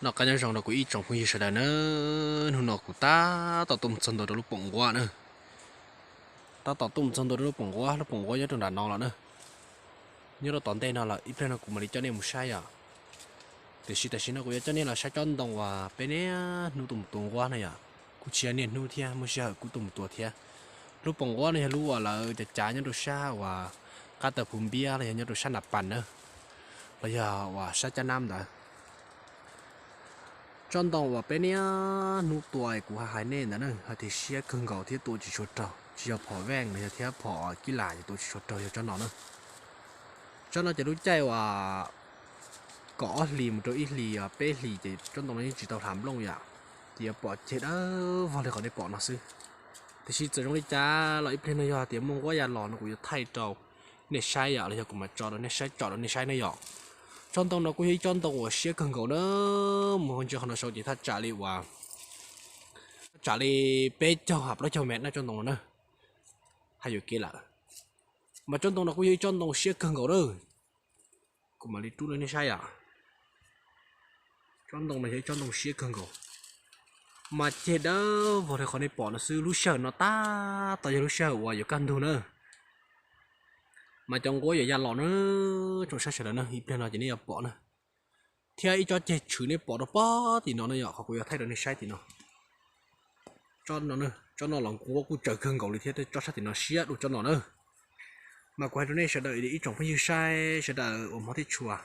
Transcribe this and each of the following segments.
Noj qab nyob zoo rau kuv ib tsoom phooj ywg sawv daws na, hnub no kuv tab tom tuaj mus txog ntua rau lub poom nquab na. Tab tom tuaj mus txog ntua rau lub poom nquab, lub poom nquab nyob rau nram no lawm na. Nyob rau tom ntej no lawm, ib pliag no kuv mam li coj nej mus saib yom. Tiam sis tam sim no kuv yuav coj nej los saib tsob ntoo uas peb niaj hnub tuaj mus tua nquab na yom. Kuj tsis yog niaj hnub thiab, muaj sij hawm kuj tuaj mus tua thiab. Lub poom nquab no yog lub uas lawv cav cav nyob rau sab uas qab taw Phuv Npiab los yog nyob rau sab Nas Pas na, los yog uas sab Cab Nab ntawd. Tsob ntoo uas peb niaj hnub tua kuv hais nej ntawd na, hais tias siab kawg nkaus thiab tua tsis tshua raug, tsis yog phom veej los yog thiab phom kib lam ces tua tsis tshua raug, yog tsob no na. Tsob no ces lub caij uas kaum ob hlis mus rau ib hlis, peb hlis ces tsob ntoo no yeej tsis tau hla nplooj yom, ces yuav pom ceg dawb vog li qhov nej pom no xwb. Tiam sis txawm zoo li cas los ib pliag no yog hais tias muaj nquab ya los no kuv yuav thaij rau nej saib yom, los yog kuv mam tso rau nej saib, tso rau nej saib ne yom. Tsob ntoo no kuj yog ib tsob ntoo uas siab kawg nkaus na, mus ntsia qhov no saud ces thaj tsam li uas, thaj tsam li peb caug ha plaub caug mev na tsob ntoo no na, hais yuam kev lawm. Mas tsob ntoo no kuj yog ib tsob ntoo siab kawg nkaus na. Kuv mam li rub rau nej saib yom. Tsob ntoo no yog ib tsob ntoo siab kawg nkaus, mas ceg dawb vog li qhov nej pom no xwb. Lub sij hawm no tab tom yog lub sij hawm uas yuav kaj ntug na, mas cov nquab yuav ya los na, tsoom saib sawv daws na, ib pliag no ces nej yuav pom na. Thiab ib tsob ceg tshwm nej pom rau pob tim no na yom, qhov kuv yuav thaij rau nej saib tim no. Tsob no, tsob no los nquab kuj tsawg kawg nkaus li thiab, tsob sab tim no siab dua tsob no na. Mas kuv hais rau nej sawv daws ib tsoom phooj ywg saib sawv daws uas hmov thiab tshua,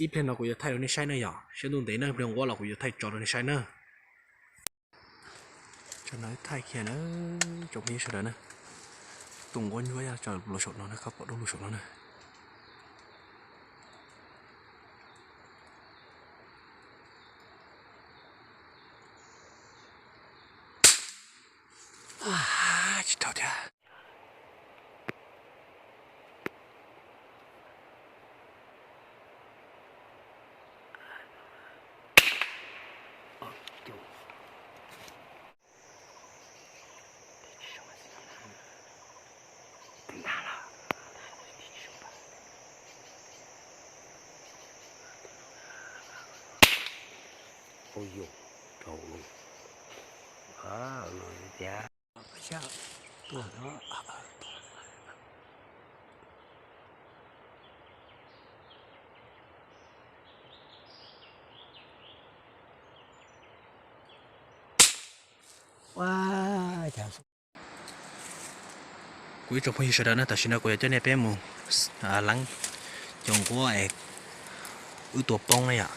ib pliag no kuv yuav thaij rau nej saib na yom, saib ntuj ntev na, ib pliag nquab los kuv yuav thaij tso rau nej saib na. Tsob no thaij kiag na, tsoom phooj ywg sawv daws na, tus nquab ntsuab ya tso lug saum no na, koj pom dub lug saum no na. Tsis raug thiab. Ui yus, raug lus. Tias Kuv ib tsoom phooj ywg sawv daws na, tam sim no kuv yuav coj nej peb mus leeb cov nquab es wb tua poob na yom,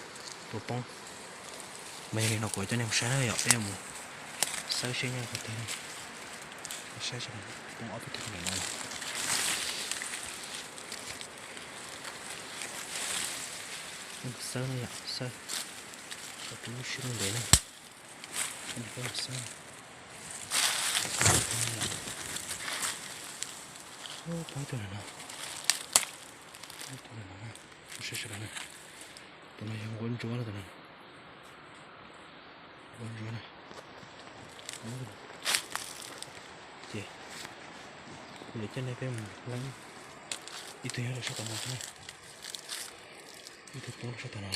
tua poob. Mas yog li no kuv yuav coj nej mus saib na yom, peb mus xawb seb nyob qhov twg. Saib seb poob ob peb tug no. Xawb na yom, xawb, xawb peb lub siab lub ntev na. Peb mus xawb. Poob ib tug no, poob ib tug no na. Saib sawv daws na, tus no yog nquab ntsuab na, tus no nquab ntsuab na. Ces kuv yuav coj nej peb mus leeb, ib tug nyob rau sab tom no thiab, ib tug poob rau sab tom no.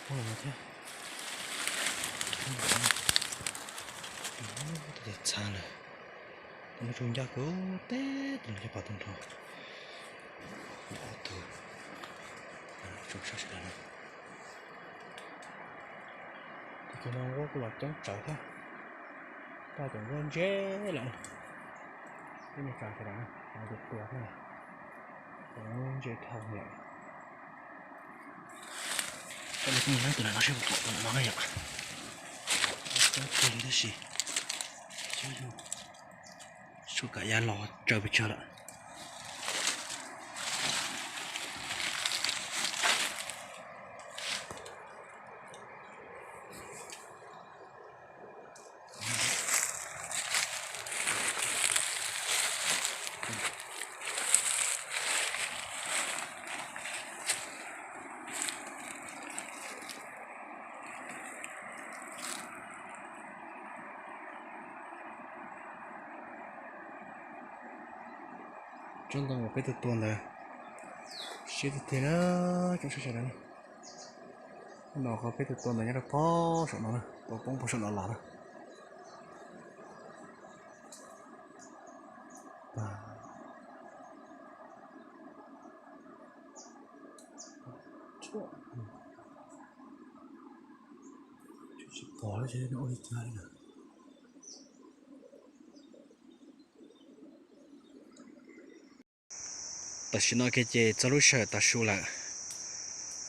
Poob los no thiab. Tus txha lawm, tus no tsuas ncaj kawg teb, tus no cov pas tus nrho. Ob tug, tsoom saib sawv daws na. Tus no nquab kuj los coob tsawv thiab, tau cov nquab ntse lawm. Peb me tsa sawv daws na, tus tua thiab, cov nquab ntse dhau lawm. Coj nej peb mus saib tus no seb puas pom tus no na yom. Coob kawg li tab sis suab kam ya los tsawv pes tsawg lawm. Tsob ntoo uas peb tua tua ntawd siab tiag tiag na, tsoom saib sawv daws. No qhov peb tua tua ntawd nyob rau pog saum no na, tua poob pog saum no los na. Tsis pom li cas li na. Tam sim no kiag ces txog lub sij hawm tav su lawm,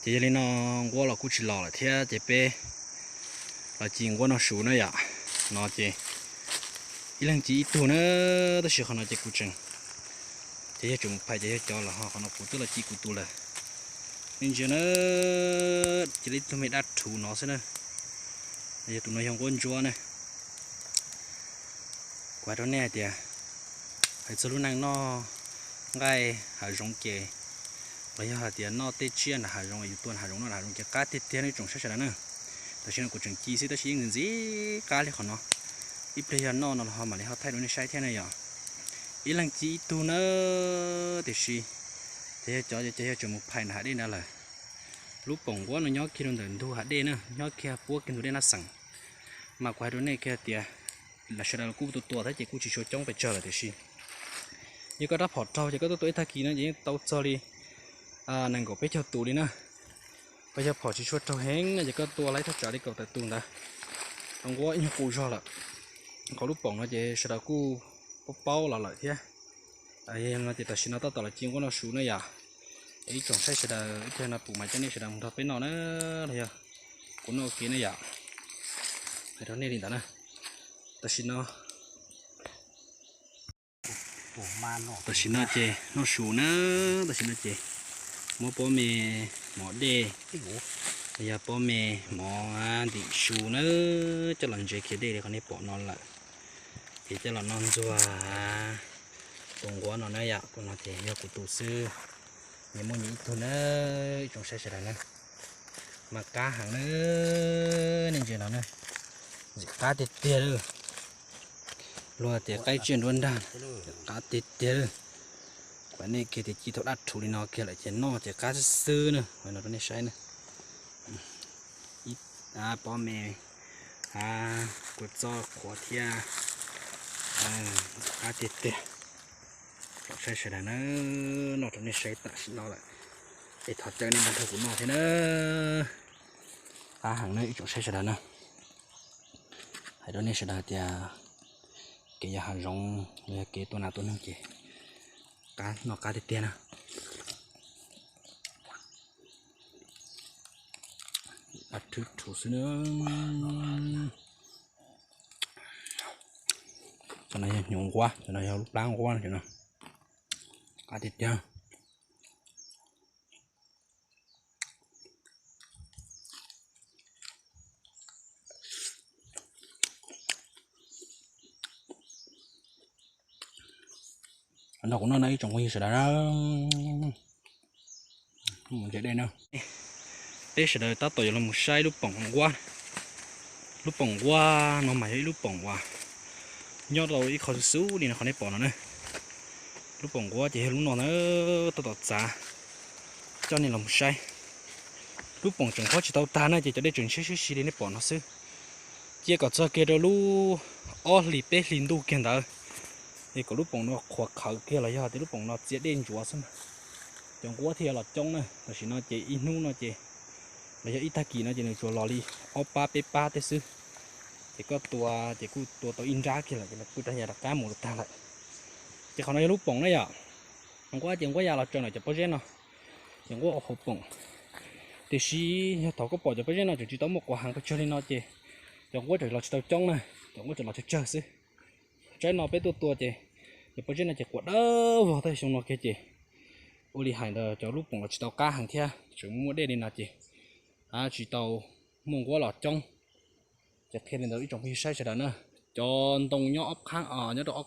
ces yog li no nquab los kuj tsis los lawm thiab ces peb los ci nquab noj su na yom. No ces ib leeg ci ib tug na, tab sis qhov no ces kuv tseem, ces yog tseem mus phais ces yog cov lawm ho qhov no kuv twb los ci kuv tus lawm. Nej ntsia na, cia li ib tug me dab rhuv no xwb na. Yog tus no yog nquab ntsuab na. Kuv hais rau nej hais tias, hais txog lub neej noj nqaij hav zoov ces, los yog hais tias noj tej tsiaj nram hav zoov, yus tua nram hav zoov noj nram hav zoov ces qab tiag tiag nej tsoom saib sawv daws na. Tam sim no kuv tseem ci xwb tab sis yeej ntxim qab li qhov no. Ib pliag yog noj no los ho mam li ho thaij rau nej saib thiab na yom. Ib leeg ci ib tug na, tiam sis ces yog cov ces yog tseem mus phais nram hav dej ntawd lawm. Lub poom nquab no nyob kiag rau ntawm ntug hav dej na, nyob kiag puab kiag ntug dej Nab Xeem. Mas kuv hais rau nej kiag tias, sawv daws kuj tua tua thiab ces kuj tsis tshua coob pes tsawg lawm tiam sis yog koj rab phom raug ces koj tuaj tua ib tag kis no ces yeej tau txog li nees nkaum peb caug tus li na. Koj yog phom tsis tshua raug heev no ces koj tua lawm ib thaj tsam li kaum tawm tus ntawd, tau nquab ib nyuag qus zog lawm. Qhov lub poom no ces sawv daws kuj paub paub los lawm thiab. Yog no ces tam sim no tab tom los ci nquab noj su na yom. Ib tsoom saib sawv daws, ib pliag no kuv mam coj nej sawv daws mus nrog peb noj na, los yog kuv noj ua ke na yom. Hais rau nej li ntawd na. Tam sim no, tam sim no ces noj su na, tam sim no ces muab pob me mov dej, los yog pob me mov ntim su na, coj los ntsev khiav dej li qhov nej pom no lawm. Ces coj los noj ntxuag tus nquab no na yom, no ces yog kuv tus xwb, nyias muaj nyias ib tug na, ib tsoom saib sawv daws na. Mas qab heev na, nej ntsia no na, ntxim qab tiag tiag li. Luag tias qaib tsiaj nruab nrag, qab tiag tiag li. Kuv hais nej kiag tias ci tau dab rhuv li no kiag lawm ces noj ces qab xwb xwb na, no rau nej saib na. Pob me, kua txob qhuav thiab, ntxim qab tiag tiag. Tsoom saib sawv daws na, noj rau nej saib tam sim no lawm, es thov caw nej nrog kuv noj thiab na. Qab heev na ib tsoom saib sawv daws na. Hais rau nej sawv daws tias kev yos hav zoov los yog kev tua nas tua noog ces qab noj qab tiag tiag na. Dab rhuv rhuv xwb na. Cov no yog hnyuv nquab, cov no yog lub plab nquab no. Qab tiag tiag. Nrog kuv noj no ib tsoom phooj ywg sawv daws na. Mus ntsia dej na. Peb sawv daws tab tom yuav los mus saib lub poom nquab. Lub poom nquab no mas yog ib lub poom uas nyob rau ib qho xub xub li no qhov nej pom no na. Lub poom nquab ces yog lub no na, tab tom txav, coj nej los mus saib. Lub poom tseem nqhuab tsis tau tag na ces cov dej tseem ntshiab sib si li nej pom no xwb. Cia kom txog kiag rau lub ob hlis peb hlis ntuj kiag ntawd, es kom lub poom no qhuav qhawv kiag los yog tias lub poom no txias dej ntsuav xwb mas cov nquab thiaj yuav los coob na. Tam sim no ces ib hnub no ces los yog ib tag kis no ces nws tsuas los li ob pab peb pab tej xwb. Ces koj tua ces kuj tua tau ib nrab kiag lawm ces nws pw rau yav rov qab mus tag lawm. Ces qhov no yog lub poom na yom. Nquab ces nquab ya los tsaws ntawm cov pob zeb no, ces nquab ua qhov poom. Tiam sis yog thaum koj pom cov pob zeb no tseem tsis tau muaj quav heev pes tsawg li no ces cov nquab tseem los tsis tau coob na, cov nquab tseem los tsawg tsawg xwb. Tsaib no peb tuaj tua ces cov pob zeb no ces quav dawb vog tab sis xyoo no kiag ces ua li hais ntawd cov lub poom los tsis tau qab heev thiab tseem muaj dej li no ces tsis tau muaj nquab los coob. Ces qhia li ntawd ib tsoom phooj ywg saib sawv daws na. Cov ntoo nyob ob qhaab, nyob rau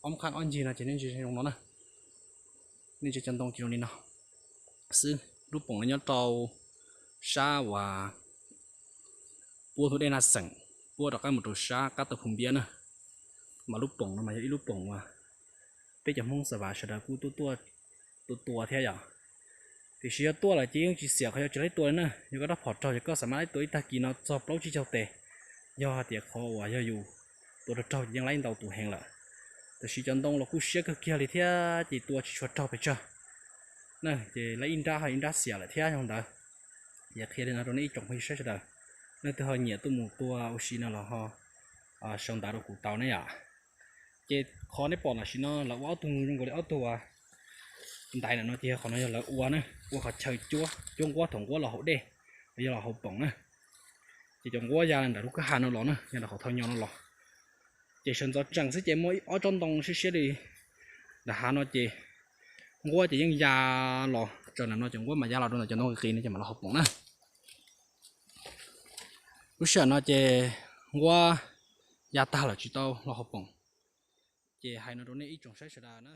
ob qhaab ob ncig no ces nej ntsia zoo no na. Nej ntsia cov ntoo ces zoo li no xwb. Lub poom no nyob rau sab uas puab ntug dej Naj Xeem, puab rov qab mus rau sab qab tau Phu Npiab na. Mas lub poom no mas yog ib lub poom uas Peb cov Hmoob Xa Vas sawv daws kuj tuaj tuaj tua tua thiab yom. Tiam sis yog tuaj lawm ces yeej tsis xiam qhov yog tsis laib tua li na. Yog koj rab phom raug ces koj xav maj laib tua ib tag kis no txog plaub tsib caug tes, yog hais tias qhov uas yog yus tua raug raug ces yeej laib ntau tus heev lawm. Tiam sis cov ntoo los kuj siab kawg kiag li thiab ces tua tsis tshua raug pes tsawg na. Ces laib ib nrab ho ib nrab xiam lawm thiab zoo ntawd. Ces qhia li no rau nej ib tsoom phooj ywg saib sawv daws, leej twg ho nyiam tuaj mus tua ua si no los ho sau ntawv rau kuv tau ne yom. Ces qhov nej pom tam sim no lawv ua ob tug zoo nkaus li ob tug ntaiv ntawm no ces yog qhov no yog lawv ua na, ua qhov chaw cuab, cuab nquab thaum nquab los haus dej, los yog los haus poom na. Ces cov nquab ya ntawm lub kwj ha no los na, ya ntawm qhov thau nyo no los. Ces sawv ntxov tsees xwb ces muaj ob tsob ntoo siab siab li nram hav no ces nquab ces yeej ya los tsaws ntawm no, cov nquab mas ya los rau ntawm cov ntoo qis qis no ces mam los haus poom na. Lub sij hawm no ces nquab ya tag lawm tsis tau los haus poom. Ces hais no rau nej ib tsoom saib sawv daws na.